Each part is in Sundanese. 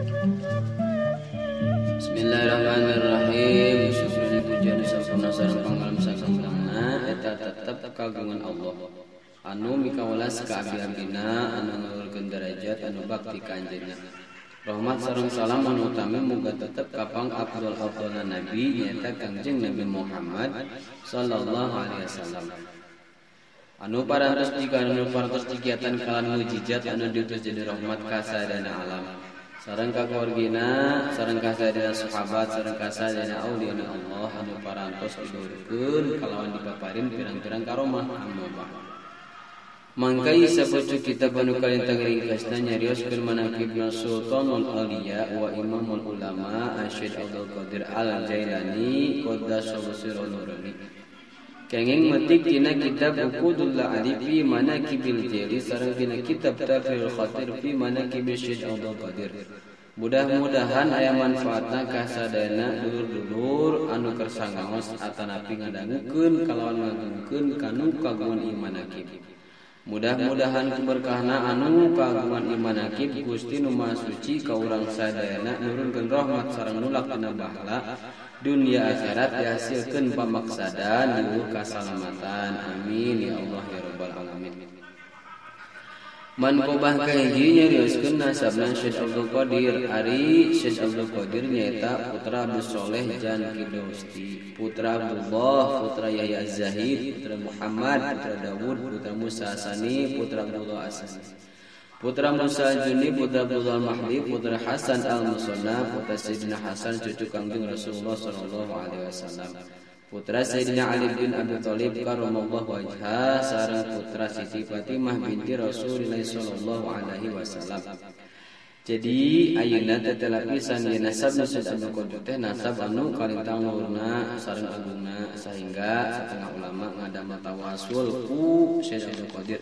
Bismillahirrahmanirrahim. Syukur pujian sampurna sareng pangalam sasampeuna eta tetep kagungan Allah. Anu mikawelas ka abdi-abdina anu ngaluhurkeun derajat anu bakti ka anjeunna. Rahmat sareng salam anu utami muga tetep kapang abdul abdulna nabi nyaeta Kangjeng Nabi Muhammad sallallahu alaihi wasallam. Anu parantos jika anu parantos kegiatan kalan mujizat anu diutus jadi rahmat ka sadayana alam. Sareng ka keluargina, sareng ka sadayana sahabat, sareng ka sadayana aulia Allah anu parantos diluhurkeun kalawan dipaparin pirang-pirang karomah amma ba'd. Mangkai sapucuk kitab anu kalintang ringkasna nyarioskeun manaqibna Sultanul Auliya wa Imamul Ulama Syekh Abdul Qadir Al-Jailani qaddasallahu sirruhu nurani. Kenging metik dina kitab Uqudul Ali fi Manaqibil Jeli sareng dina kitab Tafsirul Khatir fi Manaqibil Syekh Abdul Qadir. Mudah-mudahan aya manfaatna ka sadayana dulur-dulur anu kersa ngaos atanapi ngadangukeun kalawan ngagungkeun kanu kagungan iman manaqib. Mudah-mudahan keberkahna anu kagungan iman manaqib Gusti nu Maha Suci ka urang sadayana nurunkeun rahmat sareng nulak dina bahala dunia akhirat dihasilkeun pamaksadan diluhur kasalamatan. Amin ya Allah ya rabbal alamin. Manqobah kahiji nyarioskeun nasabna Syekh Abdul Qadir. Ari Syekh Abdul Qadir nyaeta putra Abdul Soleh Jan Kidosti, putra Abdullah, putra Yahya Az-Zahid, putra Muhammad, putra Dawud, putra Musa Asani, putra Abdullah Asani, putra Musa Juni, putra Abdullah Al-Mahdi, putra Hasan Al-Musanna, putra Sayyidina Hasan cucu Kangjeng Rasulullah sallallahu alaihi wasallam, putra Sayyidina Ali bin Abi Thalib karramallahu wajha, sareng putra Siti Fatimah binti Rasulullah sallallahu alaihi wasallam. Jadi ayeuna teh lapisan ieu nasab nu Syekh Abdul Qadir teh nasab anu kalintang luhurna sareng agungna sehingga satengah ulama ngadamel tawasul ku Syekh Abdul Qadir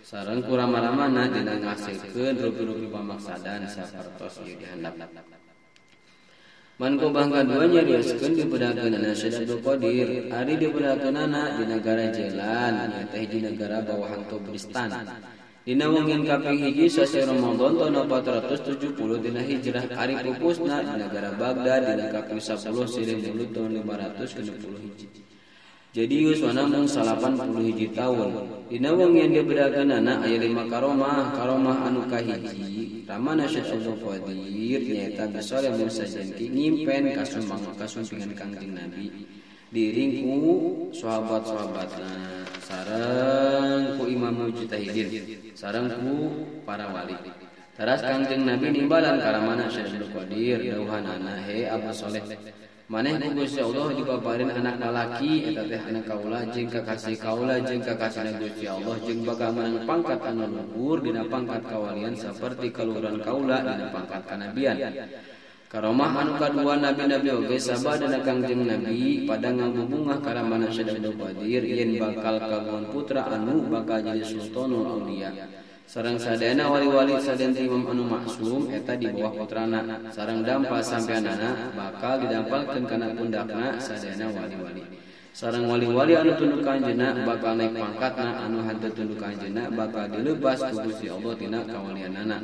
sareng ku rama-ramana dina ngasilkeun rupi-rupi pamaksadan sapertos ieu dihandap. Manqobah kadua nyarioskeun dibedakeunana Syekh Abdul Qadir. Ari dibedakeunana di negara Jelan nyaeta hiji negara bawahan Tobristan. Dina wengi kaping hiji sasi Ramadan tahun 470 dina hijrah. Ari pupusna di negara Baghdad dina kaping 10 silih mulud tahun 560 hiji. Jadi yuswana mung 80 hiji taun. Dina wengi dibedakeunana aya 5 karomah. Karomah anu kahiji ramana Syekh Abdul Qadir nyaeta Bisoleh Musa Janki ngimpen kasumpingan Kangjeng Nabi diiring ku sahabat-sahabatna sareng ku imam mujtahidin sareng ku para wali. Teras Kangjeng Nabi nimbalan karamana Syekh Abdul Qadir dawuhanana, he Abu Soleh, maneh ku Gusti Allah dipaparin anak lalaki eta teh anak kaula jeung kakasih kaula jeung kakasihna Gusti Allah jeung bakal menang pangkat anu luhur dina pangkat kawalian saperti kaluhuran kaula dina pangkat kanabian. Karomah anu kadua nabi-nabi oge sabadana Kangjeng Nabi pada ngabubungah karamana Syekh Abdul Qadir yen bakal kagungan putra anu bakal jadi Sultanul Auliya. Sareng sadayana wali-wali sadayana imam anu maksum eta di bawah putrana sareng dampal sampeanana bakal didampalkeun kana pundakna sadayana wali-wali. Sareng wali-wali anu tunduk ka anjeunna bakal naik pangkatna, anu henteu tunduk ka anjeunna bakal dilebas ku Gusti Allah tina kawalianana.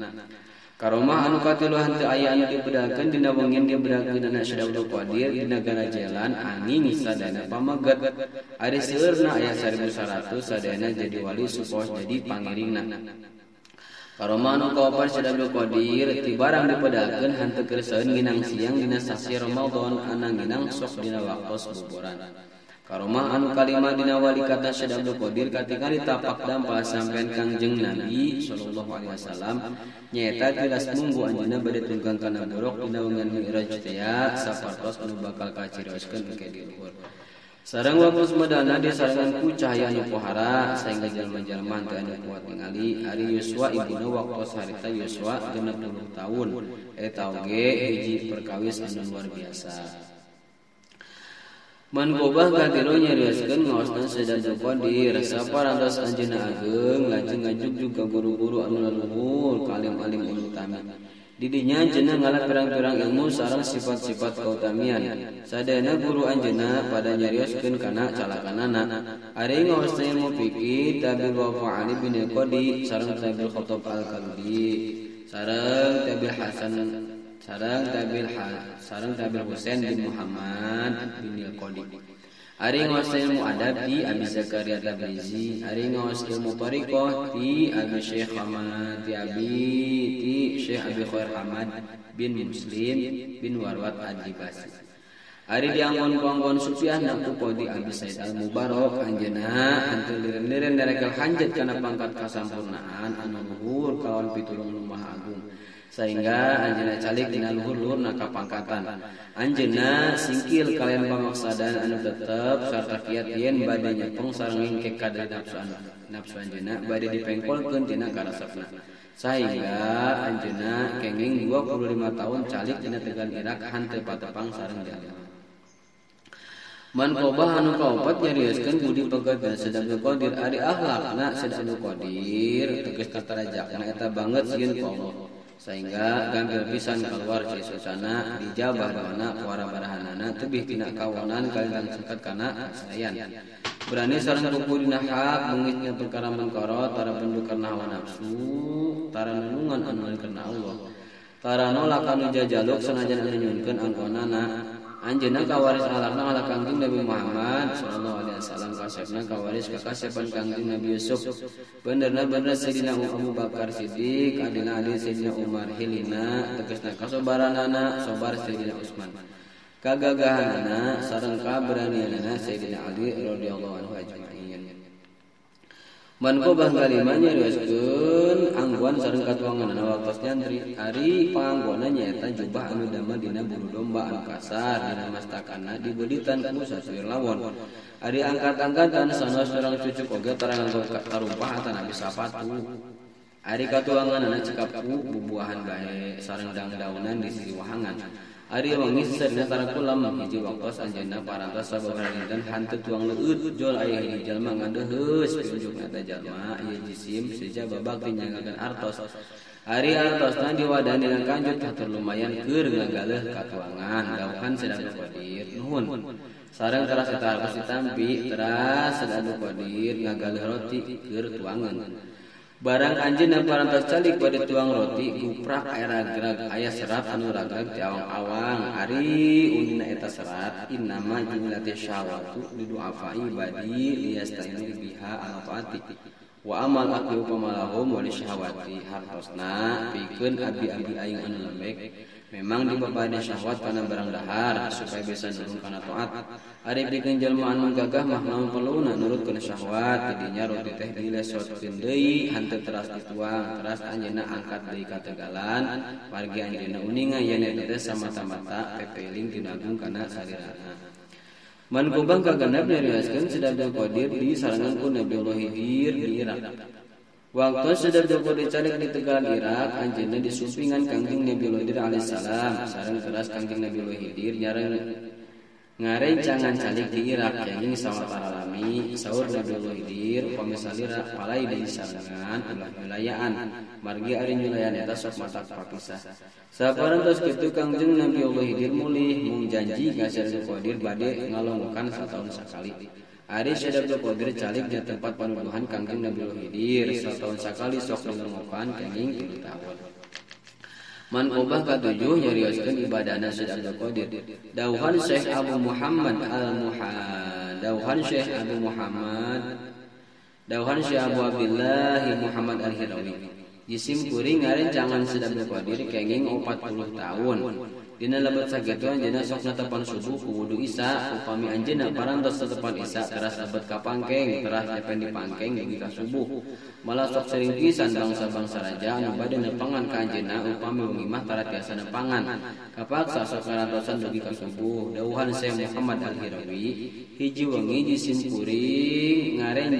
Karomah anu katilu henteu aya anu dibedakeun dina wengi dibedakeunana Syekh Abdul Qadir di nagara Jelan angin sadayana pameget. Ari seueurna aya 1100 sadayana jadi wali supos jadi pangiringna. Karomah anu kaopat Syekh Abdul Qadir ti barang dipedakeun henteu keurseun nginang siang dina sasi Ramadan anang nginang sok dina waktos boboran. Karomah anu kalima dina wali kata Syekh Abdul Qadir katingali tapak dampal sampean Kangjeng Nabi sallallahu alaihi wasallam nyaeta tilas munggu anjeunna bade tunggang kana borok dina wengan Mi'raj teh sapartos anu bakal kacirioskeun engke di luhur. Sareng waktu sumedana disarengan ku cahaya anu pohara sehingga jalma-jalma teu anu kuat ningali. Ari Yuswa ibuna waktu harita Yuswa 60 tahun eta oge hiji perkawis anu luar biasa. Manqobah katilu nyarioskeun ngaosna Syekh Abdul Qadir saparantos anjeunna ageung lajeng ngajugjug ka guru-guru anu laluhur ka alim-alim anu utami. Didinya anjeunna ngala pirang-pirang ilmu sareng sifat-sifat kautamian. Sadayana guru anjeunna pada nyarioskeun kana calakanana. Ari ngaosna ilmu fikih Tabil Wafa Ali bin Qadi sareng Tabil Khattab Al-Kalbi sareng Tabil Hasan sareng Tabil Husain bin Muhammad bin Al-Qadi. Ari ngaos ilmu adab di Abi Zakaria Tabrizi, ari ngaos ilmu thariqah di Abi Syekh Ahmad di Abi ti Syekh Abi Khair Ahmad bin Muslim bin Warwat Ad-Dibasi. Ari dianggon ku-anggon supiahna ku Qadi Abi Said Al-Mubarak anjeunna henteu liren-liren darekel hanjat kana pangkat kasampurnaan anu luhur kalawan pitulung Nu Maha Agung. Sehingga anjeunna calik dina luhur-luhurna kapangkatan. Anjeunna singkil kalian pamaksadan anu tetep sarta kiat yen bade nyepeng sareng ngingkek ka dari nafsu anjeunna bade dipengkolkeun tina karesepna. Sehingga anjeunna kenging 25 tahun calik dina tegal Irak hanteu patepang sareng jalma. Manqobah anu kaopat nyarioskeun budi pekerti Syekh Abdul Qadir ari akhlakna Syekh Abdul Qadir tegasna tarajakna eta banget sieun ku Allah. Sehingga gampil pisan keluar ci susana dijabah doana kuara barahanana tebih tina kawanan kalintang sengket kana kasayan. Berani sareng kuku dina hak beungitna perkara mengkoro tara bendu karena hawa nafsu tara nulungan anu karena Allah. Tara nolak anu jajaluk sanajan anu nyuhunkeun angkonana. Anjeunna kawaris alakna ala Kangjeng Nabi Muhammad sallallahu alaihi wasallam kasepna kawaris kakasepan Kangjeng Nabi Yusuf. Benerna bener Sayyidina Abu Bakar Siddiq, adina adi Sayyidina Umar hilina tegasna kasobaranana sobar Sayyidina Utsman. Kagagahanana sareng kaberanianana Sayyidina Ali radhiyallahu anhu ajmain. Manqobah kalima nyarioskeun angguan sareng katuanganana waktos nyantri. Ari pangangguanna nyaeta jubah anu damel dina bulu domba anu kasar dina mastakana dibeulitan ku sasuir lawon. Ari angkat-angkatan sanos urang cucuk oge tara nganggo tarumpah atanapi sapatu. Ari katuanganana cekap ku bubuahan bae sareng dangdaunan di siliwahangan. Ari wengi sesarina tara kulam hiji waktos anjeunna parantos sababaraha dinten hanteu tuang leueut jol aya hiji jalma ngadeheus piunjukna eta jalma ieu jisim seja babak tinjangkeun artos. Ari artosna diwadahan dina kanjut hatur lumayan keur ngagaleuh katuangan dauhan Syekh Abdul Qadir nuhun. Sareng teras eta artos ditampi teras Syekh Abdul Qadir ngagaleuh roti keur tuangan. Barang anjeunna parantos calik bade tuang roti guprak aya ragrag aya serat anu ragrag ti awang-awang. Ari unina eta serat innama jumlati syahwatu lidu'afa ibadi liyastainu biha ala taati wa amal aqlu pamalahum wa lisyahwati hartosna pikeun abi-abi aing anu lembek memang dipapade syahwat kana barang dahar supaya bisa nulung kana taat. Ari pikeun jelema anu gagah mah naon perluna nurutkeun syahwat tidinya roti teh dilesotkeun deui hanteu teras dituang teras anjeunna angkat deui ka tegalan wargi anjeunna uninga yen eta teh samata-mata pepeling tina agung kana salirana. Manqobah kagenep nyarioskeun Syekh Abdul Qadir di sarengan ku Nabiullah Khidir di Irak. Waktu Syekh Abdul Qadir calik di tegalan Irak, anjeunna disumpingan Kangjeng Nabiullah Khidir alaihissalam sareng teras Kangjeng Nabiullah Khidir nyareng ngarencangan calik di Irak kenging sawatara lami saur Nabiullah Khidir upami salira palai deui sarengan ulah nyulayaan margi ari nyulayan eta sok matak papisah. Saparantos kitu Kangjeng Nabiullah Khidir mulih mung janji ka Syekh Abdul Qadir bade ngalongokan sataun sakali. Ari Syekh Abdul Qadir calik di tempat panuduhan Kangjeng Nabiullah Khidir sataun sakali sok ngalongokan kenging 3 tahun. Manqobah katujuh nyarioskeun ibadahna Syekh Abdul Qadir. Dauhan Syekh Abu Muhammad Dauhan Syekh Abu Muhammad Dauhan Syekh Abu Abdillah Muhammad Al-Hirawi. Jisim kuring ngarencangan Syekh Abdul Qadir kenging 40 tahun. Dina lebet sakitu anjeunna sok netepan subuh ku wudu isya, upami anjeunna parantos tetepan isya teras lebet ka pangkeng, teras nyepen di pangkeng dugi ka subuh. Malah sok sering pisan bangsa-bangsa raja anu bade nepangan ka anjeunna upami wengi mah tara tiasa nepangan. Kapaksa sok ngarantosan dugi ka subuh. Dauhan Syekh Muhammad Al-Hirawi, hiji wengi jisim kuring ngaren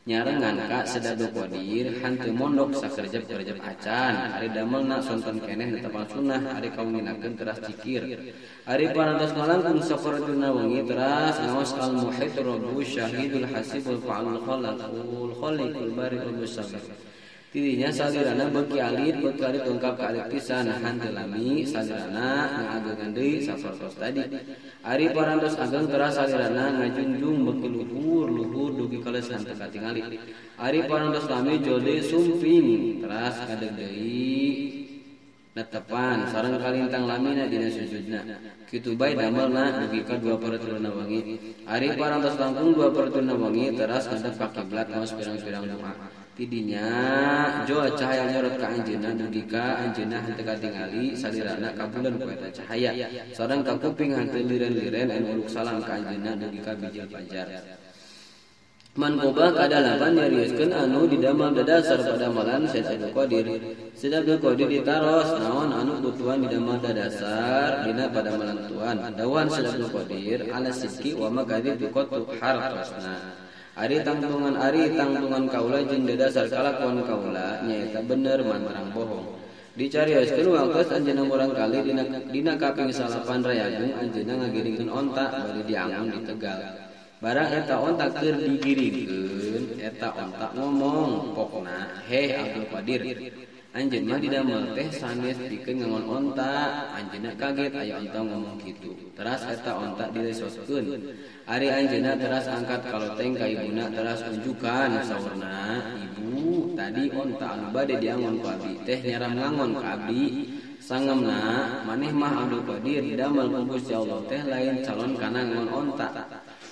nyarengan ka Syekh Abdul Qadir hanteu mondok sakerjep-kerjep acan. Ari damelna sonten keneh netepan sunnah, ari kaunginakeun teras zikir. Ari parantos ngalangkung sakoratuna wengi teras ngaos al muhit rabbu syahidul hasibul fa'alul khalaqul khaliqul bari'ul musawwir. Tidinya salirana beuki alit lengkap ka alit pisan hanteu lami salirana ngaageungan deui sapertos tadi. Ari parantos ageng teras salirana ngajunjung beuki luhur dugi kaleus hanteu katingali. Ari parantos lami jol deui sumping teras kadeg deui Netepan sareng kalintang lamina dina sujudna. Kitu bae damelna dugi ka 2/3 wengi. Ari parantos langkung 2/3 wengi teras ngadep ka kiblat maos pirang-pirang doa. Tidinya jol cahaya nyorot ka anjeunna dugi ka anjeunna henteu katingali salirana kabulan ku eta cahaya. Sareng ka kuping henteu liren-liren anu uluk salam ka anjeunna dugi ka bijil fajar. Manqobah kadalapan nyarioskeun anu didamel dadasar padamalan Syekh Abdul Qadir. Syekh Abdul Qadir ditaros naon anu butuhan didamel dadasar dina padamalan tuan. Dawuhan Syekh Abdul Qadir ala sidqi wa makadzib qatu hartosna. Ari tangtungan kaula jeung dadasar kalakuan kaula nyaeta bener mantrang bohong. Dicarioskeun waktos anjeunna murang kali dina kaping salapan rayagung anjeunna ngagiringkeun onta bari diangon di Tegal. Barang eta onta keur digiringkeun, eta onta ngomong pokna, "Heh Abdul Qadir, anjeun mah didamel teh sanes pikeun ngangon onta." Anjeunna kaget aya onta ngomong kitu. Teras eta onta dilesoskeun. Ari anjeunna teras angkat kaloteng ka ibuna teras unjukan saurna, "Ibu, tadi onta anu bade diangon ku abdi teh nyaram ngangon ka abdi." Sangemna maneh mah Abdul Qadir didamel ku Gusti Allah teh lain calon kana ngangon onta.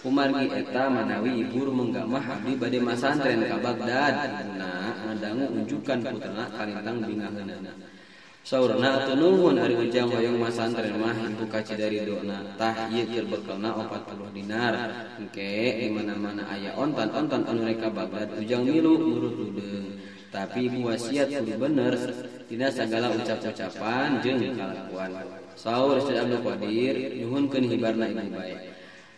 Kumargi eta manawi ibu rumenggamah abdi bade masantren ka Baghdad. Ibuna ngadangu unjukan putrana kalintang bingaheunana. Saurna atuh nuhun ari ujang hoyong masantren mah ibu kacidari dona. Tah ieu keur bekelna 40 dinar. Engke di mana-mana aya ontan-ontan anu rek ka Baghdad ujang milu nurut ludeung. Tapi ibu wasiat kudu bener dina sagala ucap-ucapan jeung kalakuan. Saur Syekh Abdul Qadir nyuhunkeun hibarna ibu bae.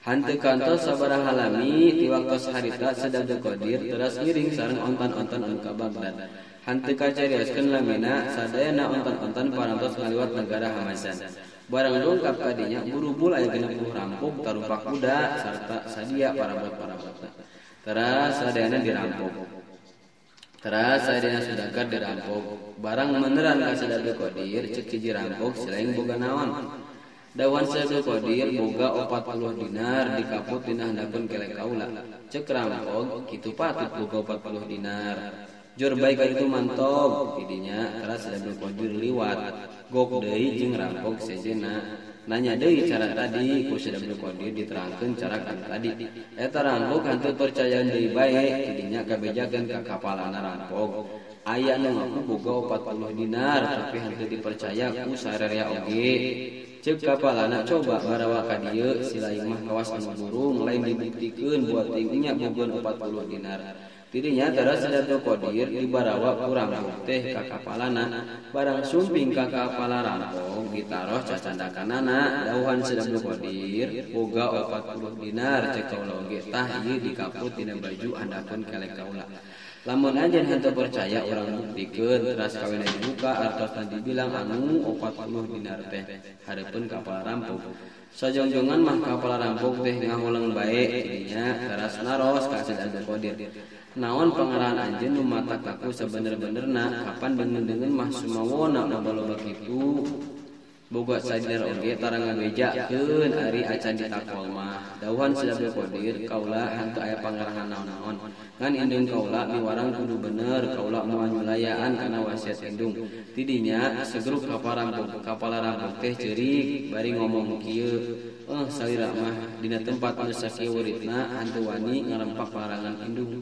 Hanteu kantos sabaraha lami ti waktos harita Syekh Abdul Qadir teras ngiring sareng ontan-ontan anu ka Baghdad. Hanteu kacarioskeun lamina sadayana ontan-ontan parantos ngaliwat negara Hamazan. Barang dongkap ka dinya burubul aya 60 rampok tarupak kuda sarta sadia parabot-parabotna. Teras sadayana dirampok. Teras sadayana sudagar dirampok. Barang meneran ka Syekh Abdul Qadir ceuk hiji rampok selain boga naon. Dawan Syekh Abdul Qadir boga 40 dinar dikaput dina handapeun kelek kaula. Ceuk rampok kitu patut boga 40 dinar. Jor bae ka ditu mantog tidinya teras Syekh Abdul Qadir liwat. Gok deui jeung rampok sejenna. Nanya deui cara tadi ku Syekh Abdul Qadir diterangkeun cara kan tadi. Eta rampok henteu percayaan deui bae tidinya kabejakeun ka kapalana rampok. Aya nu ngaku boga 40 dinar tapi henteu dipercaya ku sararea oge. Ceuk kapalana coba barawa ka dieu si lain mah kawas anu burung lain dibuktikeun buat tingginya bogoan 40 dinar. Tidinya teras Syekh Abdul Qadir dibarawa ku rampok teh ka kapalana. Barang sumping ka kapala rampok ditaroh cacandakanana. Dawuhan Syekh Abdul Qadir boga 40 dinar ceuk kaula oge tah ieu dikaput dina baju handapeun kelek kaula. Lamun anjeun henteu percaya urang buktikeun teras kawena dibuka artosna dibilang anu 40 dinar teh hareupeun kapal rampok. Sajongjongan mah kapal rampok teh ngahuleng bae tidinya teras naros ka Syekh Abdul Qadir. Naon pangarahan anjeun nu matak kaku sabener-benerna kapan deungeun-deungeun mah sumawona loba-loba kitu. Boga sadar oge tara ngabejakeun ari acan ditakol mah. Dawuhan Syekh Abdul Qadir kaula henteu aya pangarahan naon-naon. Ngan indung kaula miwarang kudu bener kaula moal nyulayaan kana wasiat indung. Tidinya segruk kapala rampok teh ceurik bari ngomong kieu. Salira mah dina tempat anu sakieu muridna henteu wani ngarempak larangan indung.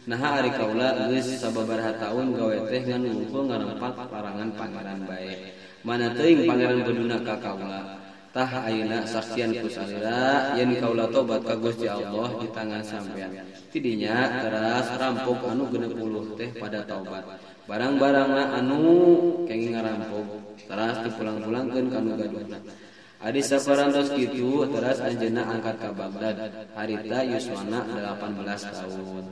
Naha ari kaula geus sababaraha taun gawe teh ngan wungkul ngarempak larangan pangeran bae. Mana teuing pangeran beduna ka kaula. Tah ayeuna saksian ku salira yen kaula tobat ka Gusti Allah di tangan sampean. Tidinya teras rampok anu 60 teh pada taubat. Barang-barangna anu kenging ngarampok teras dipulang-pulangkeun ka nu gaduhna. Adi saparantos kitu teras anjeunna angkat ka Baghdad. Harita yuswana 18 tahun.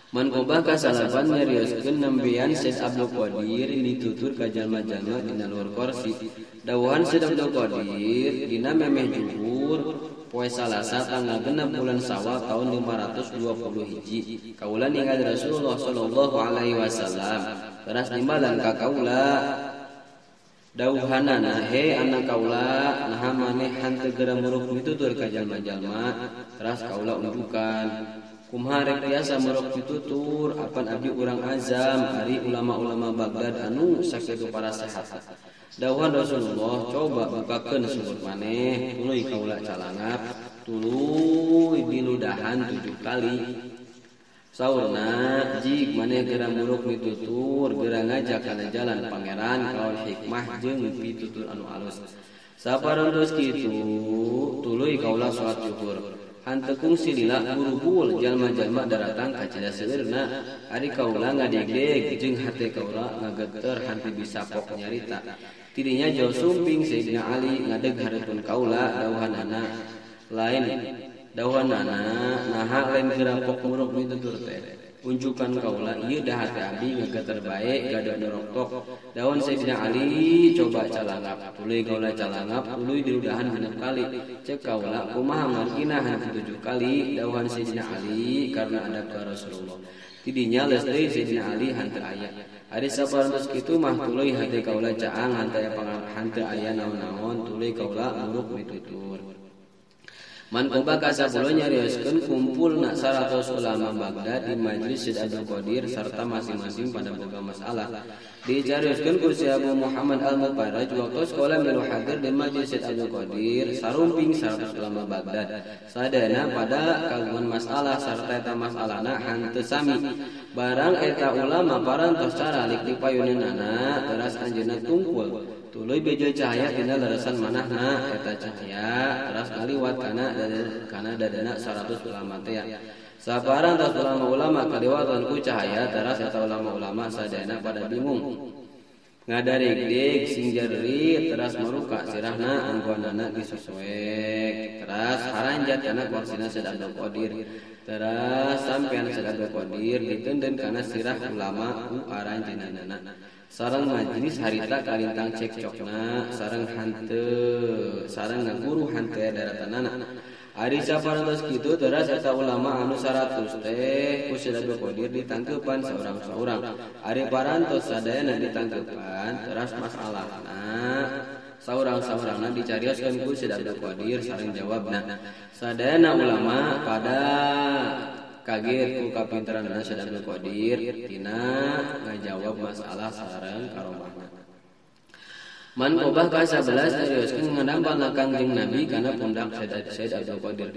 Manqobah kasalapan nyarioskeun nembean Syekh Abdul Qadir ditutur ka jalma-jalma dina luhur kursi. Dawuhan Syekh Abdul Qadir dina memeh juhur poe Salasa tanggal 6 bulan Syawal tahun 520 hiji. Kaula ningali Rasulullah sallallahu alaihi wasallam teras nimbalan ka kaula. Dauhanana he anak kaula naha maneh hanteu geura muruk mitutur ka jalma-jalma teras kaula unjukan kumaha rek biasa muruk mitutur apan abdi urang azam ari ulama-ulama Baghdad anu sakitu para sehat. Dauhan Rasulullah coba bukakeun sumur maneh tuluy kaula calangap tuluy diludahan 7 kali. Saurna jig maneh geura muruk mitutur geura ngajak kana jalan pangeran kaul hikmah jeung pitutur anu alus. Saparantos kitu tuluy kaula salat zuhur. Hanteu kungsi lila gurubul jalma-jalma daratang ka cida seueurna ari kaula ngadegdeg jeung hate kaula ngageter hanteu bisa pok nyarita. Tidinya jauh sumping Sayyidina Ali ngadeg hareupeun kaula dauhanana lain dauhanana naha lain geura pok muruk mitutur teh unjukan kaula ieu dah hate abdi ngageter bae gadoh doroktok. Daun Sayyidina Ali coba calangap tuluy kaula calangap tuluy diludahan 6 kali. Cek kaula kumaha margina henteu 7 kali. Dauhan Sayyidina Ali karena adab ka Rasulullah. Tidinya leus deui Sayyidina Ali henteu aya. Ari saparantos kitu mah tuluy hate kaula caang henteu aya naon-naon tuluy kaula muruk mitutur. Manqobah ka-10 nyarioskeun kumpulna 100 ulama Baghdad di majlis Syekh Abdul Qadir sarta masing-masing pada boga masalah. Dicarioskeun ku Syekh Abu Muhammad Al-Mufarraj waktu sekolah milu hadir di majlis Syekh Abdul Qadir sarumping 100 ulama Baghdad. Sadayana pada kagungan masalah sarta eta masalahna hanteu sami. Barang eta ulama parantos caralik di payuneunana teras anjeunna tungkul. Tuluy bejo cahaya tina leresan manahna eta cahaya teras ngaliwat kana dadana 100 ulama teh. Saparantos ulama-ulama kaliwatan ku cahaya teras eta ulama-ulama sadayana pada bingung. Ngadarigdig sing jari teras maruka sirahna anggonana disusuek teras haranjat kana korsina Syekh Abdul Qadir teras sampean Syekh Abdul Qadir diteundeun kana sirah ulama ku aranjeunana. Sareng majelis harita kalintang cekcokna sareng hanteu sareng ngaguru hanteu daratanana. Ari saparantos kitu teras eta ulama anu 100 teh ku Syekh Abdul Qadir ditangkeupan saurang-saurang. Ari parantos sadayana ditangkeupan teras masalahna saurang-saurangna dicarioskeun ku Syekh Abdul Qadir sareng jawabna. Sadayana ulama pada kaget ku kapinteran Syekh Abdul Qadir tina ngajawab masalah sareng karomahna. Manqobah ka-11 nyarioskeun ngadampal Kangjeng Nabi kana pundak Syekh Abdul Qadir.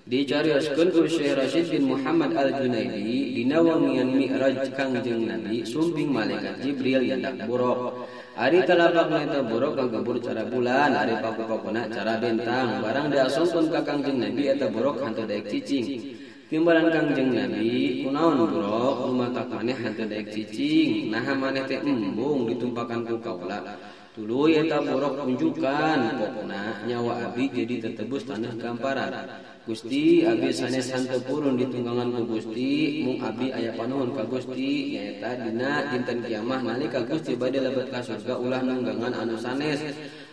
Dicarioskeun ku Syekh Rasyid bin Muhammad Al-Junaidi dina wangian Mi'raj Kangjeng Nabi sumping malaikat Jibril nyandak buruk. Ari talapakna eta buruk kagebur cara bulan, ari paku-pakuna cara bentang. Barang diasongkeun ka Kangjeng Nabi eta buruk hanteu daek cicing. Timbalan Kangjeng Nabi kunaon buruk lumatak maneh hanteu daek cicing, naha maneh teh embung ditumpakan ku kaula. Tuluy eta buruk unjukan pokna nyawa abdi jadi tetebus tanah gamparan. Gusti abdi sanes hanteu purun ditunggangan ku Gusti, mung abdi aya panuhun ka Gusti nyaeta dina dinten kiamah nalika Gusti bade lebet ka surga ulah nunggangan anu sanes.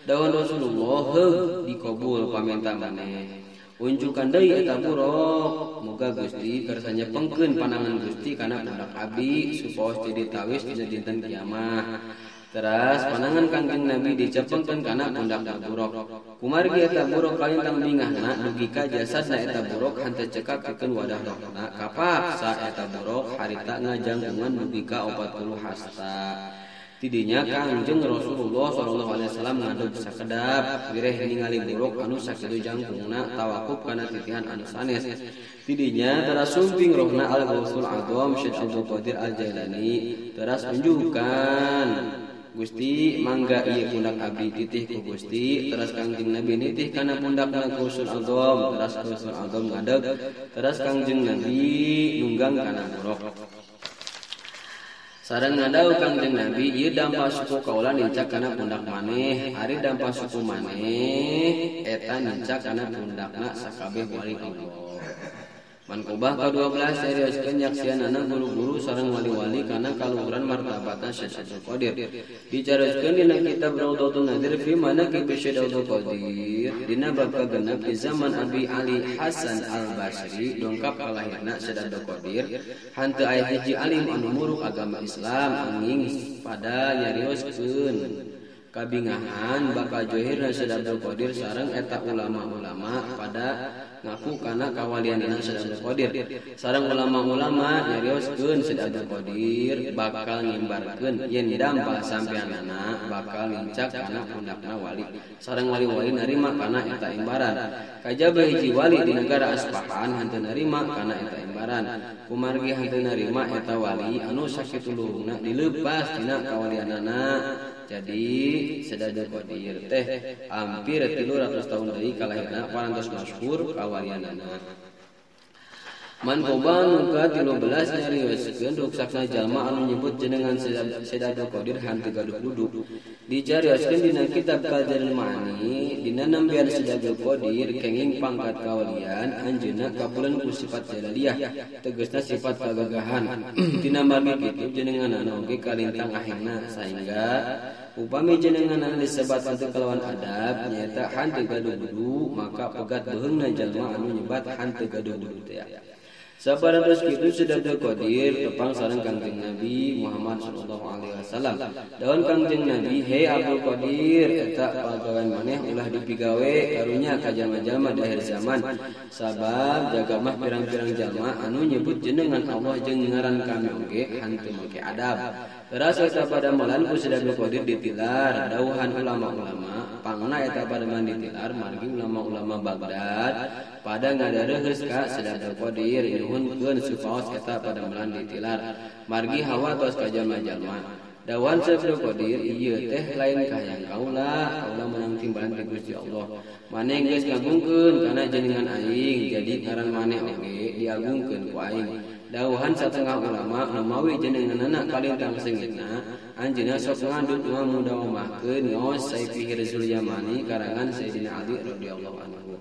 Dawan Rasulullah heug dikabul pamenta maneh. Unjukan deui eta buruk, moga Gusti kersa nyepengkeun panangan Gusti kana pundak abdi supaos jadi tawis dina dinten kiamah. Teras panangan Kangjeng Nabi dicepengkeun kana pundak buruk. Kumargi eta buruk kalintang bingahna dugi ka jasadna eta buruk hanteu cekak pikeun wadah rohna kapaksa eta buruk harita ngajangkungan dugi ka 40 hasta. Tidinya Kangjeng Rasulullah sallallahu alaihi wasallam ngadeg sakedap wireh ningali buruk anu sakitu jangkungna tawakuf kana titihan anu sanes. Tidinya teras sumping rohna Al-Ghausul Adzam Syekh Abdul Qadir Al-Jailani teras unjukan Gusti mangga ieu pundak abdi titih ku Gusti teras Kangjeng Nabi nitih kana pundakna Ghausul Adzam teras Ghausul Adzam ngadeg teras Kangjeng Nabi nunggang kana buruk. Sareng ngadau Kangjeng Nabi ieu dampa suku kaula nincak kana pundak maneh ari dampa suku maneh eta nincak kana pundakna sakabeh wali Allah. Manqobah ka-12 seriuskeun nyaksianana guru-guru sareng wali-wali kana kaluhuran martabatna Syekh Abdul Qadir. Dicarioskeun dina kitab Raudhatun Nadir fi Manaqib Syekh Abdul Qadir dina bab kagenep di zaman Abi Ali Hasan Al-Basri dongkap kalahirna Syekh Abdul Qadir hanteu aya hiji alim anu muruk agama Islam anging pada nyarioskeun Kabingahan bakal johirna Syekh Abdul Qadir sareng eta ulama-ulama pada ngaku kana kawalianana Syekh Abdul Qadir. Sareng ulama-ulama nyarioskeun Syekh Abdul Qadir bakal ngimbarkeun yen dampal sampeanana bakal nincak kana pundakna wali. Sareng wali-wali narima kana eta imbaran. Kajaba hiji wali di negara Aspahan henteu narima kana eta imbaran. Kumargi henteu narima eta wali anu sakitu luhungna dileupas tina kawalianana. Jadi Syekh Abdul Qadir teh hampir 300 tahun deui kalahirna parantos masyhur kawalianana. Man koba nu ka-13 nyarioskeun ruksakna jalma anu nyebut jenengan Syekh Abdul Qadir henteu gaduh wudu. Dicarioskeun dina kitab Kajarul Ma'ani dina nembean Syekh Abdul Qadir kenging pangkat kawalian anjeunna kapuleun ku sifat jalaliyah tegasna sifat kagagahan. Tina margi kitu jenenganana oge kalintang ahengna sehingga upami jenenganana disebat henteu kalawan adab nyaeta henteu gaduh wudu maka pegat beheungna jalma anu nyebat henteu gaduh wudu teh. Saparantos kitu Syekh Abdul Qadir tepang sareng Kangjeng Nabi Muhammad sallallahu alaihi wasallam. Daun Kangjeng Nabi, "Hei Abdul Qadir, eta pagawean maneh ulah dipigawe karunya ka jalma-jalma di akhir zaman. Sabab jaga mah pirang-pirang jalma anu nyebut jenengan Allah jeung ngaran kami oge henteu make adab." Teras eta padamelan ku Syekh Abdul Qadir ditilar dauhan ulama-ulama, pangna eta padamelan ditilar margi ulama-ulama Baghdad pada ngadareuheus ka Syekh Abdul Qadir nyuhunkeun supaos eta padamelan ditilar margi hawa tos ka jalma-jalma. Dawan Syekh Abdul Qadir ieu teh lain kahayang kaula, kaula meunang timbalan ti Gusti Allah. Maneh geus ngagungkeun kana jenengan aing, jadi ngaran maneh oge diagungkeun ku aing. Dauhan satengah ulama nu mawi jenenganana kalintang seungitna anjeunna sok ngandut ngamudawamahkeun ngaos Saifi Hirzul Yamani karangan Sayyidina Ali radhiyallahu anhu.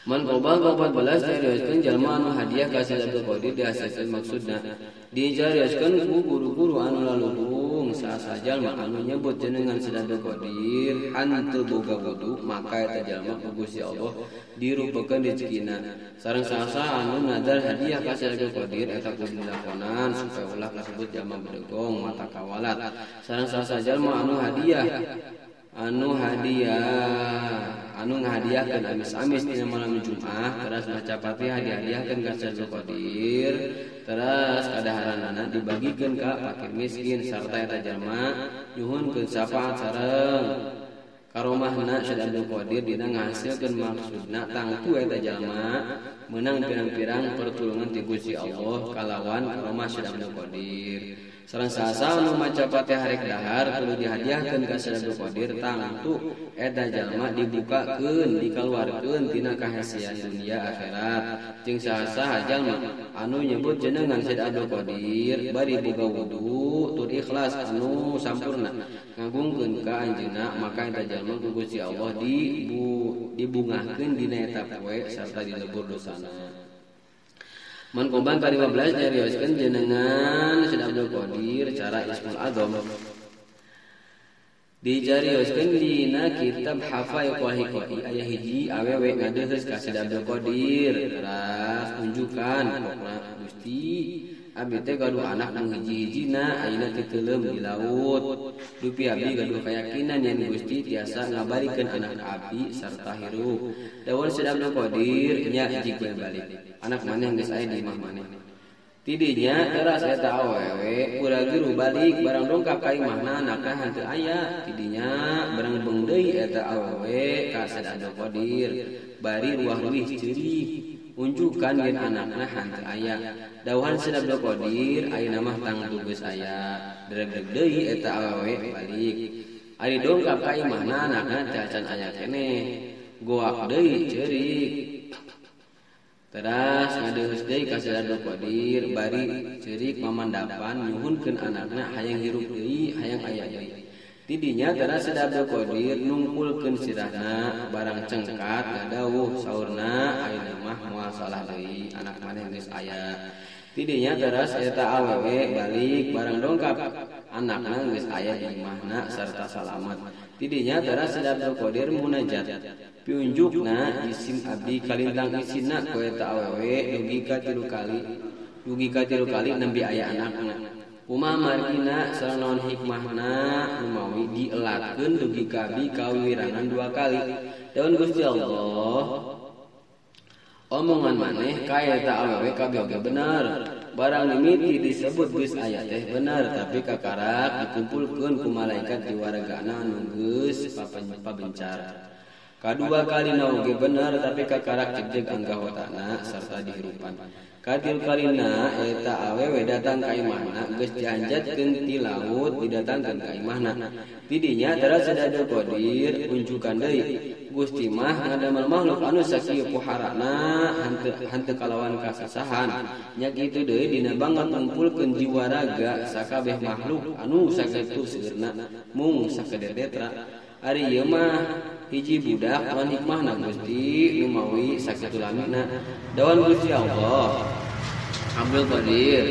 Man qobal 14 nyarioskeun jalma anu hadiah ka Syekh Abdul Qadir dihasilkeun maksudna. Dijarioskeun ku guru-guru anu laluhung saha jalma anu nyebut jenengan Syekh Abdul Qadir henteu boga wudu maka eta jalma ku Gusti Allah dirupekeun rezekina. Sareng saha anu nazar hadiah ka Syekh Abdul Qadir eta kudu dilakonan supaya ulah kasebut jalma bedegong mata kawalat. Sareng saha jalma anu ngahadiahkeun amis-amis dina malam Jumat teras maca Fatihah dihadiahkeun ka Syekh Abdul Qadir teras kadaharanana dibagikeun ka fakir miskin sarta eta jalma nyuhunkeun syafaat sareng karomahna Syekh Abdul Qadir dina ngahasilkeun maksudna tangtu eta jalma meunang pirang-pirang pertulungan ti Gusti Allah kalawan karomah Syekh Abdul Qadir. Sareng saha anu maca Fatihah rek dahar kudu dihadiahkeun ka Syekh Abdul Qadir tangtu eta jalma dibukakeun dikaluarkeun tina kahesian dunia akhirat. Jeung saha jalma anu nyebut jenengan Syekh Abdul Qadir bari boga wudu tur ikhlas anu sampurna ngagungkeun ka anjeunna maka eta jalma ku Gusti Allah dibungahkeun dina eta poe sarta dilebur dosana. Man kombang ka-15 nyarioskeun jenengan Syekh Abdul Qadir cara Ismul Azam. Dijarioskeun dina kitab Hafaiqul Hiqai aya hiji awewe ngadeuheus ka Syekh Abdul Qadir teras unjukan pokna Gusti abdi teh gaduh anak nu hiji-hijina ayeuna titeuleum di laut. Dupi abdi gaduh kayakinan yen Gusti tiasa ngabarikeun anak abdi sarta hirup. Dawan Syekh Abdul Qadir nya jig balik. Anak maneh geus aya di imah maneh. Tidinya teras eta awewe pura-giru balik barang dongkap ka imahna anakna henteu aya. Tidinya barang beung deui eta awewe ka Syekh Abdul Qadir bari ruah-ruih ceurik. Unjukan yen anakna henteu aya. Dauhan Syekh Abdul Qadir ayeuna mah tangtu geus aya. Dregdeg deui eta awewe balik. Ari dongkap ka imahna anakna teh acan aya keneh. Goak deui ceurik. Teras ngadeheus deui ka Syekh Abdul Qadir bari ceurik mamandapan nyuhunkeun anakna hayang hirup deui hayang aya deui. Tidinya teras Syekh Abdul Qadir nungkulkeun sirahna barang cengkat ngadawuh saurna ayeuna mah moal salah deui anak maneh geus aya. Tidinya teras eta awewe balik barang dongkap anakna geus aya di imahna sarta salamet. Tidinya teras Syekh Abdul Qadir munajat. Piunjukna jisim abdi kalintang isina ku eta awewe dugi ka tilu kali nembe aya anakna. Kumaha margina sareng naon hikmahna nu mawi dielang ngatelatkeun dugi ka abi kawirangan dua kali. Daun Gusti Allah omongan maneh ka eta awewe kabeh oge bener. Barang mimiti disebut geus aya teh bener tapi kakarak dikumpulkeun ku malaikat di wargana anu geus pabencar. Kadua kalina oge bener tapi kakarak jegjeg anggahotana sarta dihirupan. Katilu kalina eta awewe datang ka imahna geus dihanjatkeun ti laut didatangkeun ka imahna. Tidinya teras Abdul Qadir unjukan deui. Gusti mah ngadamel makhluk anu sakieu poharana henteu kalawan kasusahan. Nya kitu deui dina banget ngumpulkeun jiwa raga sakabeh makhluk anu sakitu seueurna mung sakedetra. Ari ieu mah hiji budak wan hikmahna Gusti nu mawi sakitu lamina. Dawan Gusti Allah Abdul Qadir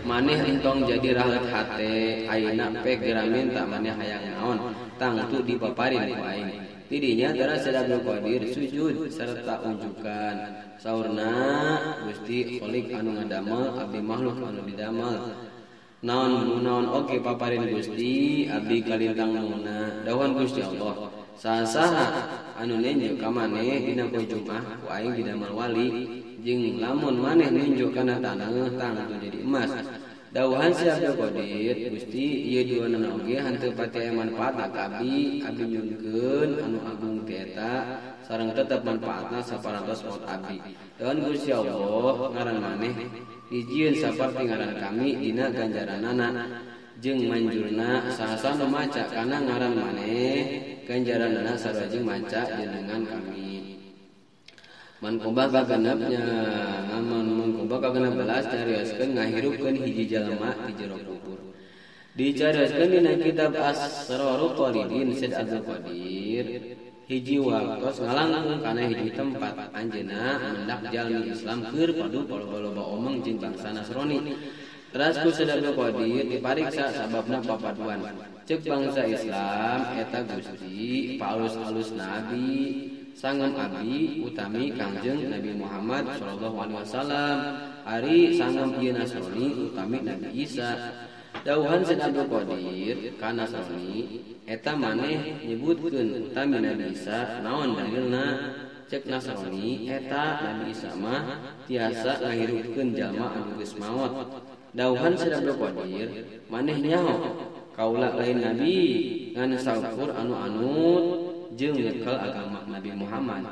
maneh entong jadi rahet hate ayeuna pek geura minta maneh hayang naon tangtu dipaparin ku aing. Tidinya teras Abdul Qadir sujud serta unjukan. Saurna Gusti Khalik anu ngadamel abdi makhluk anu didamel. Naon naon oge paparin Gusti abdi kalintang nuna. Dawuhan Gusti Allah saha anu nenjo ka maneh dina poe Jumat ku aing didamel wali jeung lamun maneh nenjo kana taneuh tangtu jadi emas. Dawuhan si Abdul Qadir Gusti ieu duanana oge henteu pati aya manfaatna ka abdi, abdi nyunkeun anu agung teh eta sareng tetep manfaatna saparantos maot abdi. Dawuhan Gusti Allah ngaran maneh dijieun saperti ngaran kami dina ganjaranana jeung manjurna saha-saha nu maca kana ngaran maneh ganjaranana sarua jeung maca jenengan kami. Manqobah kagenepnya ngamun manqobah kagenep belas carioskeun ngahirupkeun hiji jalma di jero kubur. Dicarioskeun dina kitab Asrarul Qalidin Said Abdul Qadir hiji waktos ngalangkung kana hiji tempat anjeunna mendak jalmi Islam keur padu loba-loba omong jeung bangsa Nasrani. Teras ku Said Abdul Qadir dipariksa sababna papaduan. Ceuk bangsa Islam eta Gusti paalus-alus nabi sangem abdi utami Kangjeng Nabi Muhammad sallallahu alaihi wasallam ari sangem ieu Nasrani utami Nabi Isa. Dawuhan Said Abdul Qadir ka Nasrani eta maneh nyebutkeun utami Nabi Isa naon dalilna? Cek Nasrani eta Nabi Isa mah tiasa ngahirupkeun jalma anu geus maot. Dawuhan Said Abdul Qadir maneh nyaho kaula lain nabi ngan saukur anu anut jeung nyekel agama Nabi Muhammad.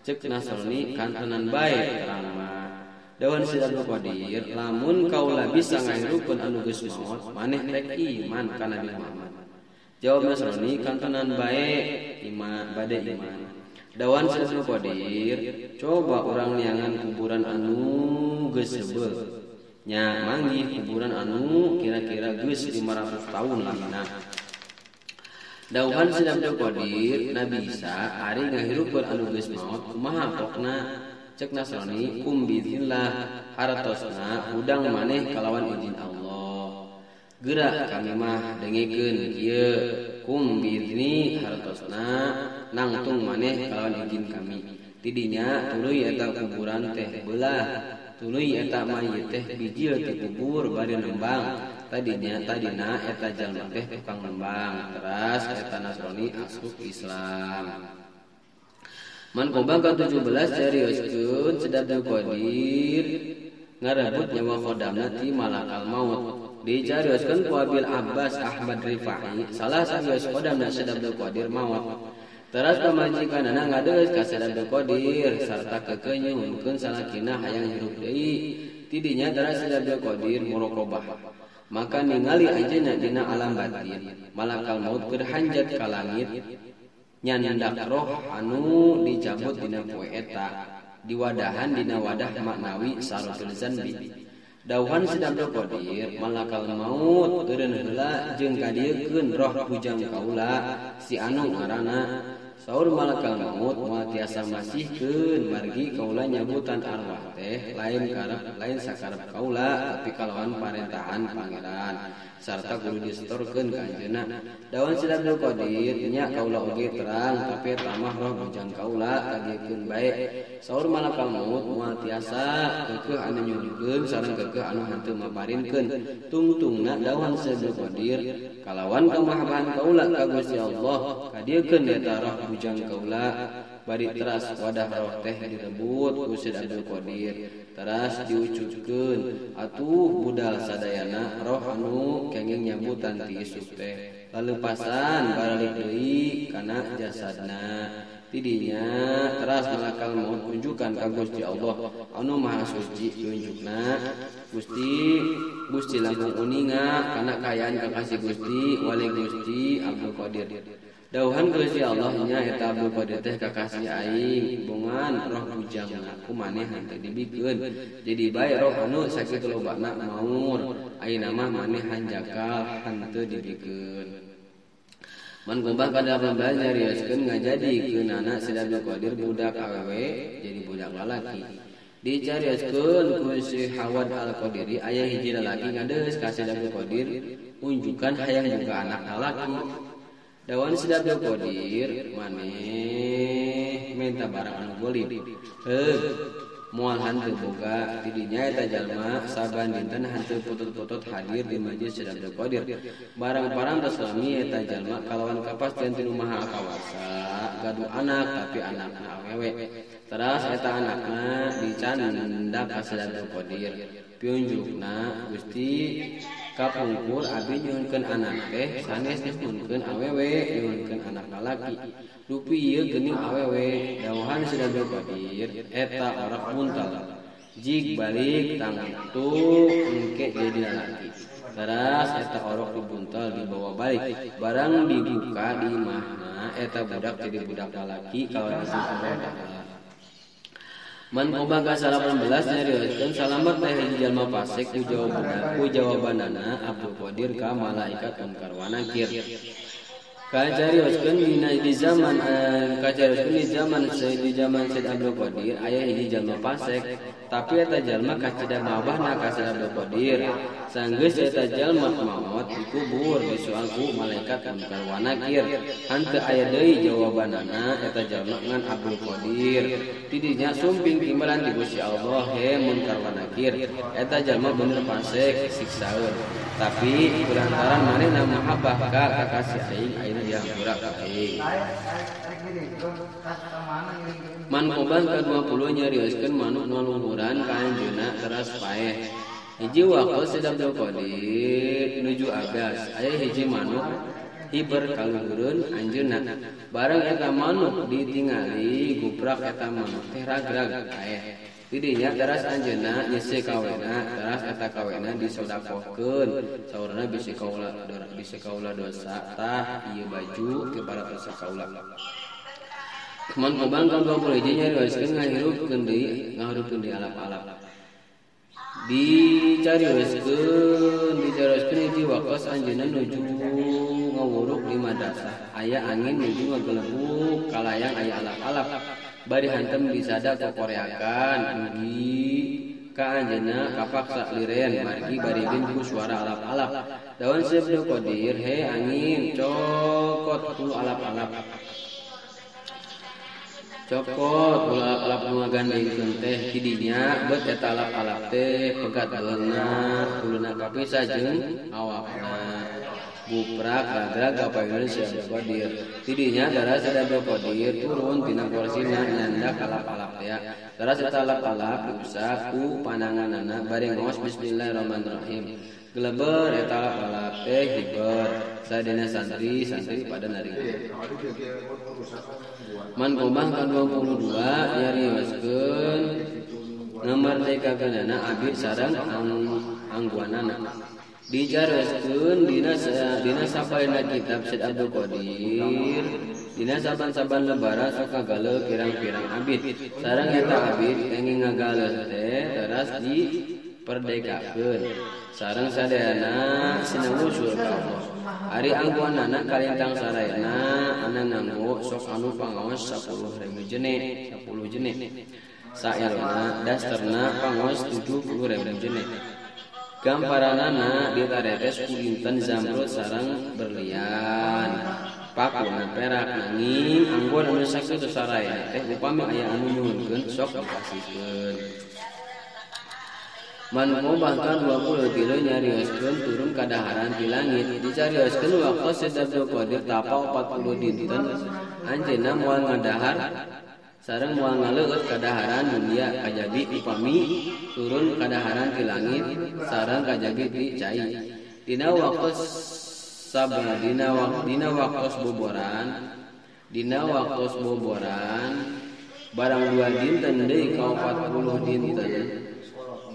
Cek Nasrani kantenan bae terang mah. Dawuhan Said Abdul Qadir lamun kaula bisa ngahirupkeun anu geus maot maneh rek iman ka Nabi Muhammad. Jawab Nasrani kantenan bae iman bade iman. Dawuhan Said Abdul Qadir coba urang neangan kuburan anu geus seubeuh. Nya manggih kuburan anu kira-kira geus 500 tahun lamina. Dawuhan Said Abdul Qadir Nabi Isa ari ngahirupkeun anu geus maot kumaha pokna? Cek Nasrani kum biiznillah hartosna hudang maneh kalawan izin Allah. Geura kami mah dengekeun kieu kum biizni hartosna nangtung maneh kalawan izin kami. Tidinya tuluy eta kuburan teh beulah, tuluy eta mayit teh bijil ti kubur bari nembang. Tadinya tadina eta jalma teh tukang nembang teras eta Nasrani asup Islam. Manqobah ka-17 carioskeun Said Abdul Qadir ngarebut nyawa khodamna ti malakal maut. Dicarioskeun ku Abil Abbas Ahmad Rifai salah sawios khodamna Said Abdul Qadir maot. Teras pamajikanana ngadeus ka Said Abdul Qadir sarta keukeuh nyuhunkeun salakina hayang hirup deui. Tidinya teras Said Abdul Qadir muraqabah. Maka ningali anjeunna dina alam batin malakal maut keur hanjat ka langit nyandak roh anu dicabut dina poe eta diwadahan dina wadah maknawi saratul zanbi. Dawuhan Said Abdul Qadir malakal maut eureun heula jeung kadieukeun roh bujang kaula si anu ngaranna. Saur malakal maut moal tiasa masihkeun margi kaula nyabutan arwah teh lain karep lain sakarep kaula tapi kalawan parentahan pangeran sarta kudu disetorkeun ka anjeunna. Dawuhan Said Abdul Qadir nya kaula oge terang tapi tamah roh bujang kaula kadieukeun bae. Saur malakal maut moal tiasa keukeuh anu nyuhunkeun sareng keukeuh anu henteu maparinkeun. Tungtungna dawuhan Said Abdul Qadir Kalawan kamahabahan kaula ka Gusti Allah kadiekeun eta roh bujang kaula bari teras wadah roh teh direbut ku Syekh Abdul Qadir teras diucutkeun atuh budal sadayana roh anu kenging nyabutan ti isuk teh lalepasan baralik deui kana jasadna tidinya teras malakal maut kunjukan ka Gusti Allah anu Maha Suci tunjukna Gusti Gusti langkung uninga kana kaayaan kakasih Gusti wali Gusti Abdul Qadir. Dauhan Gusti Allah nya eta Abdul Qadir teh kakasih aing bongan roh bujangna ku maneh henteu dibikeun jadi bae roh anu sakitu lobana maur ayeuna mah maneh hanjakal henteu dibikeun. Man gombah ka 18 nyarioskeun ngajadikeunana si Abdul Qadir budak awewe jadi budak lalaki. Dicarioskeun ku si Hawad Al-Qadiri aya hiji lalaki ngadeus ka si Abdul Qadir unjukan hayang boga anak lalaki. Dawan si Abdul Qadir maneh minta barang anu golib. Heuh moal hanteu boga tidinya eta jalma saban dinten hanteu putut-putut hadir di majlis Syekh Abdul Qadir. Barang-barang geus lami eta jalma kalawan kapastian ti nu Maha Kawasa gaduh anak tapi anakna awewe. Teras eta anakna dicandak ka Syekh Abdul Qadir. Piunjukna Gusti kapungkur abi nyuhunkeun anak teh sanes nyuhunkeun awewe nyuhunkeun anak lalaki. Dupi ieu geuning awewe dauhan Syekh Abdul Qadir eta orak muntal jig balik tangtu engke jadi lalaki. Teras eta orok dibuntal dibawa balik barang dibuka di imahna eta budak jadi budak lalaki kawan izin Allah Ta'ala. Man qobah ka 18 nyarioskeun salamet teh hiji jalma fasik ku jawabanana Abdul Qadir ka malaikat Munkar wa Nakir. Kacarioskeun dina di zaman kacarioskeun di zaman di zaman Syekh Abdul Qadir aya hiji jalma fasik tapi eta jalma kacida mabahna ka Syekh Abdul Qadir. Sanggeus eta jalma maot dikubur disoal ku malaikat Munkar wa Nakir. Henteu aya deui jawabanana eta jalma ngan Abdul Qadir. Tidinya sumping timbalan di Gusti Allah he Munkar wa Nakir eta jalma bener fasik siksaeun. Tapi kulantaran manehna mahabbah ka kakasih aing ayeuna dihampura ka aing. Man qobah ka-20 nyarioskeun manuk ngaluhuran ka anjeunna teras paeh. Hiji waktu Syekh Abdul Qadir nuju agas aya hiji manuk hiber kaluhureun anjeunna. Bareng eta manuk ditingali guprak eta manuk teh ragrag paeh. Tidinya teras anjeunna nyese kawena teras eta kawena disodakohkeun saurna bisi kaula dosa tah ieu baju ti para dosa kaula. Man qobang ka 20 hiji nyarioskeun ngahirupkeun deui alap-alap. Dicarioskeun hiji waktos anjeunna nuju ngawuruk di madrasah aya angin nuju ngagelebuk kalayang aya alap-alap. Bari hantem disada kokoreakan mugi ka anjeunna kapaksa liren margi barigin ku suara alap-alap. Daun Syekh Abdul Qadir he angin cokot ku alap-alap. Cokot ku alap-alap nu ngagandengkeun teh tidinya beut eta alap-alap teh pegat beulna kuluna kapisah jeung awakna. Buprak ragrag kapayun Syekh Abdul Qadir. Tidinya daras Syekh Abdul Qadir turun tina korsina nyandak alap-alap teh. Daras eta alap-alap diusap ku pananganana bari ngaos bismillahirrahmanirrahim. Geleber eta alap-alap teh hiber. Sadena santri-santri pada narima. Man qobah ka-22 nyarioskeun ngamerdekakeunana abdi sareng angguanana. Dicaroskeun dina sapaina kitab Syekh Abdul Qadir dina saban-saban lebaran sok ngagaleuh pirang-pirang abid sareng eta abid kenging ngagaleuh teh teras diperdekakeun sareng sadayana sinau surga Allah. Ari angguanana kalintang sarayana ana nganggo sok anu pangaos 10.000 jene 10 jene saelona dasterna pangaos 70.000 jene. Gamparanana ditaretes ku inten zamrud sareng berlian pakuna perak nanging anggon anu sakitu saraya teh upami aya anu nyuhunkeun sok dikasihkeun. Manqobah ka-23 nyarioskeun turun kadaharan ti langit dicarioskeun waktu Syekh Abdul Qadir tapa 40 dinten anjeunna moal ngadahar sareng moal ngaleueut kadaharan dunia kajabi upami turun kadaharan ti langit sareng kajabi ti cai dina waktu sabra dina waktu boboran barang 2 dinten deui ka 40 dinten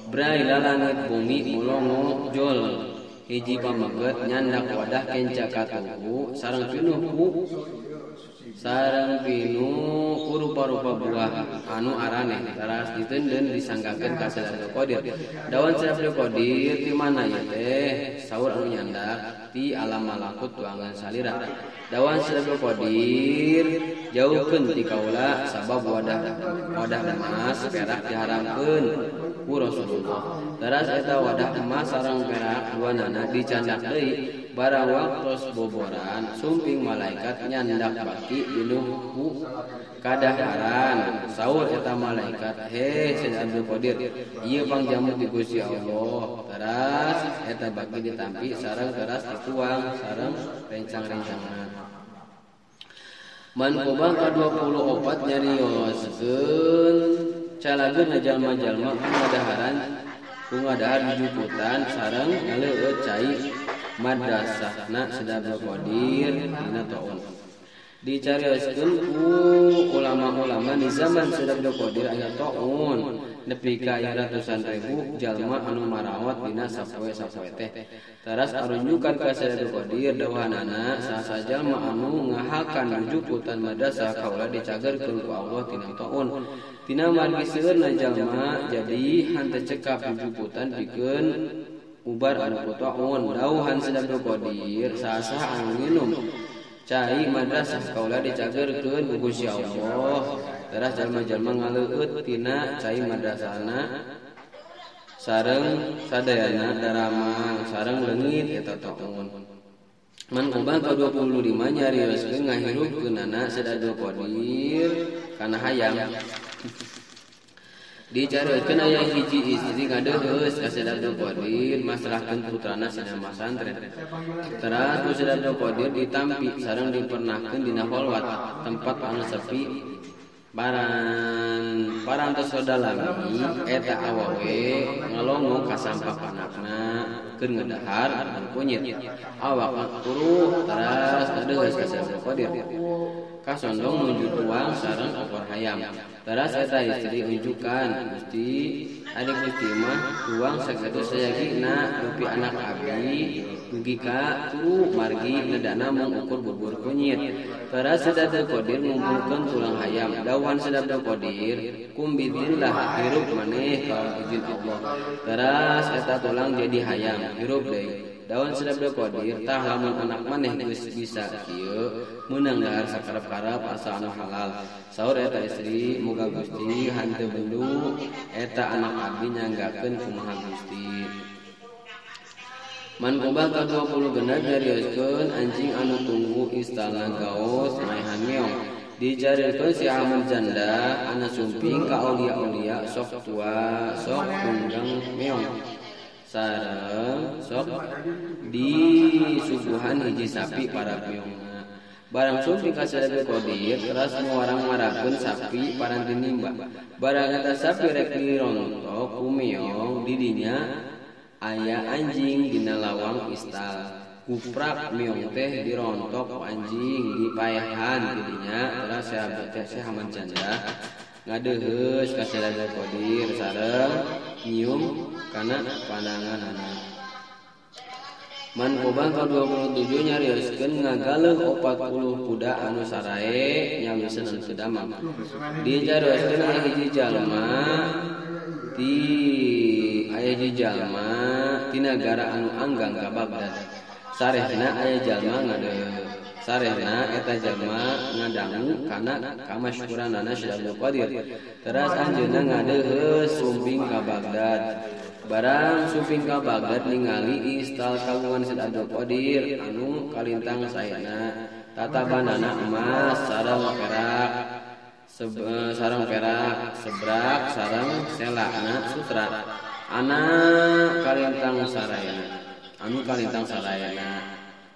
Brai lalangit bumi mulongo jol hiji pameget nyandak wadah kenca katuhu sareng pinuh ku rupa-rupa buah anu araneh teras diteundeun disanggakeun ka Syekh Abdul Qadir. Dawan Syekh Abdul Qadir ti mana ieu teh saur anu nyandak ti alam malakut tuangan salira. Dawan Syekh Abdul Qadir jauhkeun ti kaula sabab wadah emas perak diharamkeun ku Rasulullah. Teras eta wadah emas sareng perak duanana dicandak deui barang waktos boboran sumping malaikat nyandak baki pinuh ku kadaharan. Saur eta malaikat, "He Syekh Abdul Qadir, ieu pangjamu ti Gusti Allah." Teras eta baki ditampi sareng teras dituang sareng rencang-rencangan. Manqobah ka-24 nyarioskeun calageurna jalma-jalma ku ngadahar jujuputan sareng ngaleueut cai madrasahna Syekh Abdul Qadir dina taun. Dicarioskeun ku ulama-ulama di zaman Syekh Abdul Qadir aya taun nepi ka ratusan ribu jalma anu marawat dina sapoe-sapoe teh. Teras arunjukan ka Syekh Abdul Qadir dawanana saha jalma anu ngahakan jujuputan madrasah kaula dicagerkeun ku Allah tina taun. Tina margi seueurna jalma jadi henteu cekap jujuputan pikeun ubar anu ku taun. Dauhan Syekh Abdul Qadir saha anu nginum cai madrasah kaula dicagerkeun ku Gusti Allah. Teras jalma-jalma ngaleueut tina cai madrasahna sareng sadayana daramang sareng leungit eta taun. Manqobah ka-25 nyarioskeun ngahirupkeunana Syekh Abdul Qadir kana hayam. Dicarioskeun aya hiji istri ngadeuheus ka Syekh Abdul Qadir masrahkeun putrana sadaya masantren. Teras ku Syekh Abdul Qadir ditampi sareng dipernahkeun dina kholwat tempat anu sepi parantos dalami eta awewe ngalongo ka sampak anakna keur ngedahar anu kunyit awak kuruh teras ngadeuheus ka Syekh Abdul Qadir kasondong nuju tuang sareng opor hayam. Teras eta istri unjukan Gusti adik Gusti mah tuang sakitu sayagina dupi anak abdi dugi ka turu margi nedana mung ukur bubur kunyit. Teras Syekh Abdul Qadir ngumpulkeun tulang hayam. Dauhan Syekh Abdul Qadir kumbidillah hirup maneh ka izin Allah. Teras eta tulang jadi hayam hirup deui. Daun Syekh Abdul Qadir tah lamun anak maneh geus bisa kieu meunang dahar sakarep-karep asa anu halal. Saur eta istri muga Gusti hanteu bendu eta anak abdi nyanggakeun kumaha Gusti. Manqobah ka-26 nyarioskeun anjing anu tunggu istana gaos maehan meong. Dicarirkeun si Ahmad Janda anu sumping ka aulia-aulia sok tua sok tunggang meong. Sareng sok disuguhan hiji sapi para meongna. Barang sumping ka Syekh Abdul Qadir teras muarang-marakeun sapi paranti nimba. Barang eta sapi rek dirontok ku meong di dinya aya anjing dina lawang istal. Kuprak meong teh dirontok ku anjing dipaehan di dinya teras Syekh Ahmad Janda ngadeuheus ka Syekh Abdul Qadir sareng nyium kana pandanganana. Manqobah ka-27 nyarioskeun ngagaleuh 40 kuda anu sarae nyawiseun anu teu damang. Dicarioskeun aya hiji jalma ti aya hiji jalma ti nagara anu anggang ka Baghdad. Sarehna aya jalma sarehna eta jalma ngadangu kana kamasyhuranana Syekh Abdul Qadir. Teras anjeunna ngadeuheus sumping ka Baghdad. Barang sumping ka Baghdad ningali istal kagungan Syekh Abdul Qadir anu kalintang saena tatabanana emas sareng perak sareng perak sebrak sareng selakna sutra. Anak kalintang sarayana anu kalintang sarayana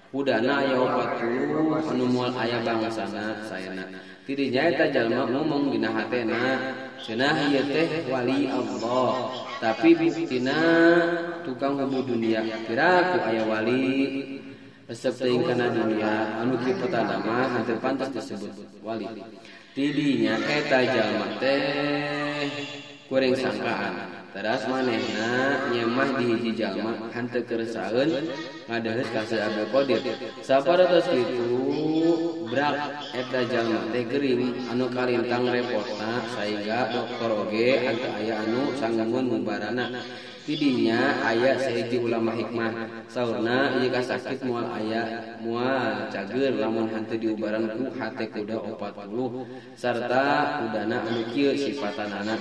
kudana aya 40 anu moal aya bangsana saena. Tidinya eta jalma ngomong dina hatena cenah ieu teh wali Allah tapi buktina tukang hubu dunia piraku aya wali resep teuing kana dunia anu kieu petanda mah henteu pantas disebut wali. Tidinya eta jalma teh kuring sangkaan teras manehna nyemah di hiji jalma henteu keresaeun ngadeheut ka Syekh Abdul Qadir. Saparatos kitu brak eta jalma teh gering anu kalintang repotna saingga dokter oge henteu aya anu sanggeun ngubarana. Tidinya aya sahiji ulama hikmah saurna ieu kasakit moal aya moal cager lamun henteu diubaran ku hate kuda 40 sarta kudana anu kieu sifatanana.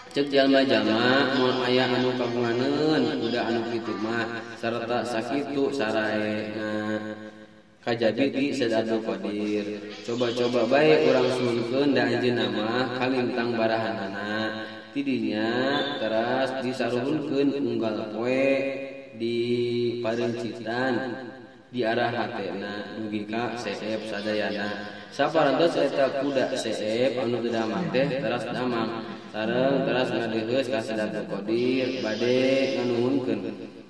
Cek jalma-jalma moal aya anu kagunganeun kuda anu kitu mah sarta sakitu saraena kajabi di Syekh Abdul Qadir. Coba-coba bae urang suhunkeun da anjeunna mah kalintang barahanana. Tidinya teras disaruhunkeun unggal poe di parencitan di arah hatena dugi ka seep sadayana. Saparantos eta kuda seep anu teu damang teh teras damang sareng teras ngadeheus ka Syekh Abdul Qadir bade nganuhunkeun.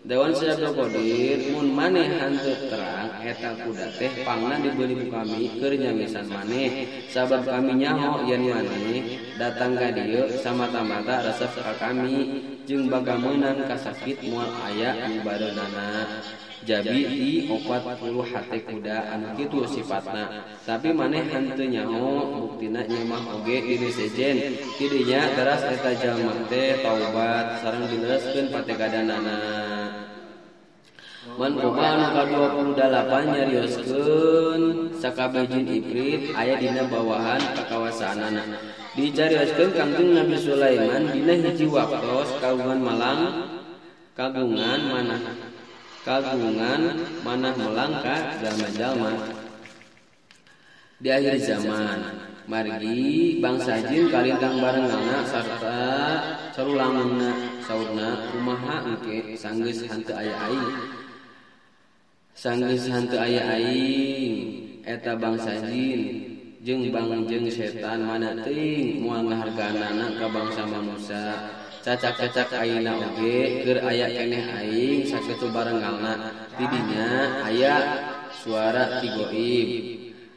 Dewan Syekh Abdul Qadir mun maneh henteu terang eta kuda teh pangna dibeuli ku kami keur nyamisan maneh sabab kami nyaho yen maneh datang ka dieu samata-mata resep ka kami jeung bakal meunang kasakit moal aya ngubareunana. Jabi di 40 hate kuda anu kitu sifatna tapi maneh henteu nyaho buktina nyemah oge dina sejen. Tidinya teras eta jalma teh taubat sareng dilereskeun pategadanana. Manqobah anu ka-28 nyarioskeun sakabeh jin ifrit aya dina bawahan kakawasaanana. Dicarioskeun Kangjeng Nabi Sulaiman dina hiji waktos kagungan malang kagungan manah melang ka jalma-jalma di akhir zaman. Margi bangsa jin kalintang barengana sarta sarulangeunna saurna kumaha engke sanggeus henteu aya aing sanggeus henteu aya aing eta bangsa jin jeung bangjeng setan mana teuing moal ngahargaanana ka bangsa manusia. Cacak-cacak ayeuna oge keur aya keneh aing sakitu barengalna. Tidinya aya suara ti goib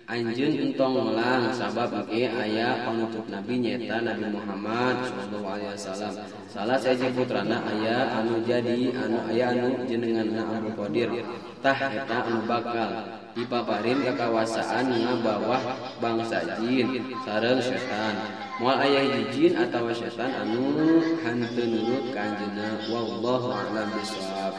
anjeun entong melang sabab engke aya panutup nabi nyeta Nabi Muhammad sallallahu alaihi wasallam. Salah sahiji putrana aya anu jadi anu aya anu jenenganna Abdul Qadir. Tah eta anu bakal dipaparin kakawasaan ngabawah bangsa jin sareng setan. Moal aya hiji jin atawa setan anu henteu nurut ka anjeunna. Wallahu a'lam bishawab.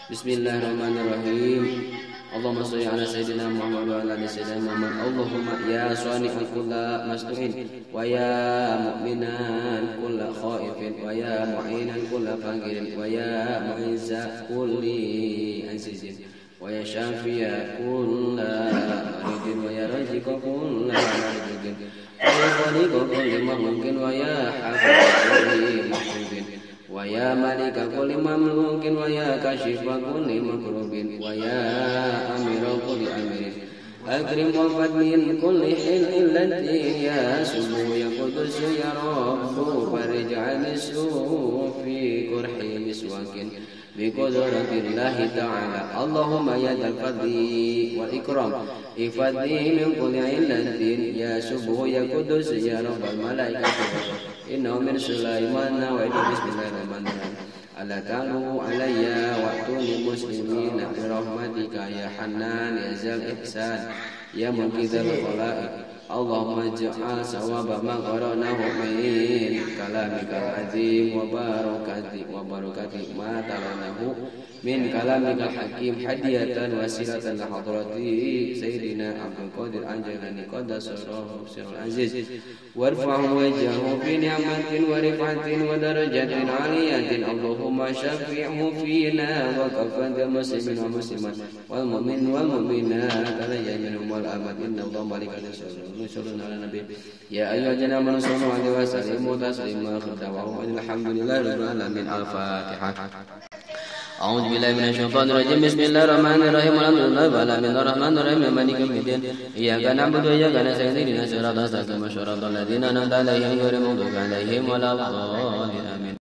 Bismillahirrahmanirrahim. Allahumma sholli ala sayyidina Muhammad wa ala ali sayyidina Muhammad. Allahumma ya shani'an kulla masnu'in wa ya mu'minan kulla khaifin wa ya mu'inan kulla faqirin wa ya mu'izza kulli azizin wa ya syafi'a kulla maridin wa ya raziqa kulla maridin wa ya khaliqa kulli makhluqin wa ya hafiza kulli mahbubin wa ya malika kulli mamlukin wa ya kashifa kulli makrubin wa ya amira kulli amirin. Akrim wa fadlin kulli hillatin ya subuh ya qudus ya rabbu farij an sufi kurhi miswakin bi qudratillahi ta'ala. Allahumma ya dzal fadli wal ikram ifadli min kulli illatin ya subuh ya qudus ya rabbal malaikati. Innahu min Sulaiman wa inna bismillahirrahmanirrahim. Ala ta'lu alayya wa tuni muslimina bi rahmatika ya Hannan ya Zal Ihsan ya Munqidhal Khalaiq. Allahumma ij'al sawaba ma qara'nahu min kalamikal azim wa barakati ma talanahu min kalamikal hakim hadiyatan wasilatan li hadrati sayyidina Abdul Qadir Al-Jailani qaddasallahu sirrul aziz warfa'hu wajhahu fi ni'matin wa rifatin wa darajatin 'aliyatin. Allahumma syafi'hu fina wa kafatil muslimin wa muslimat wal mu'min wal mu'minat ala yaminhum wal abad. Inna Allaha malaikatahu يصلون على النبي يا أيها الذين آمنوا صلوا عليه وسلموا تسليما. دعواهم الحمد لله رب العالمين. الفاتحة. أعوذ بالله من الشيطان الرجيم. بسم الله الرحمن الرحيم. الحمد لله رب العالمين الرحمن الرحيم مالك يوم الدين إياك نعبد وإياك نستعين اهدنا الصراط المستقيم صراط الذين أنعمت عليهم غير المغضوب عليهم ولا الضالين. آمين.